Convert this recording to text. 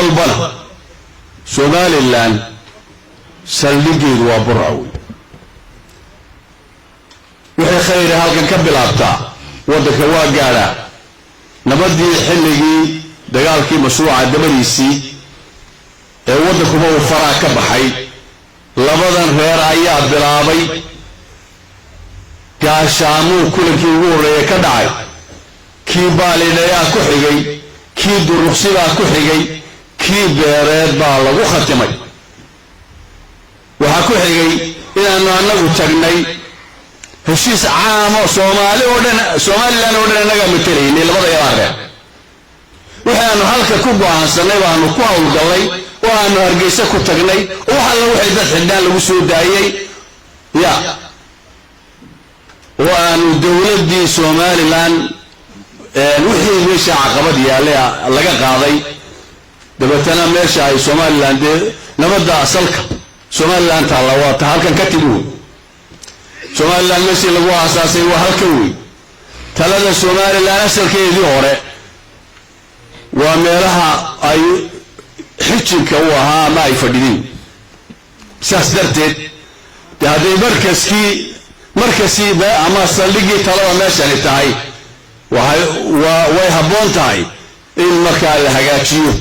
Walbana Somalilan saldhigeedu waa Burca wey. Wixii khayra halkan ka bilaabtaa waddanka waa gaadhaa. Nabadii xilligii dagaalkii mashruuca dabadiisii ee waddankuba uu faraa ka baxay, labadan reer ayaa bilaabay. Gaashaamuu kulankii ugu horreeya ka dhacay, kii Baalidhayaa ku xigay, kii Duruqsibaa ku xigay, kii Beereed baa lagu khatimay. Waxaa ku xigay inaanu annagu tagnay heshiis caamo, Soomaali oo dhan, Somalilan oo dhan innagaa matelaynay. Labada yadaa reer wixii aanu halka ku go'aansanay baanu ku howlgallay oo aanu Hargeysa ku tagnay, oo wax alla wixii dad xidhnaan lagu soo daayey ya, oo aanu dowladdii Somalilan wixii meesha caqabad yaallay laga qaaday. Dabeetana meesha ay Somalilan dee nabadda asalka Somalilan taalla waa ta halkan ka timi wey. Somalilan meeshii lagu aasaasay waa halkan wey. Talada Somalilan asalkeedii hore waa meelaha ay xijinka u ahaa ama ay fadhideen. Saas darteed dee hadday markaskii markaskii ama saldhiggii talada meeshani tahay, waxay waa way habboon tahay in markaa la hagaajiyo.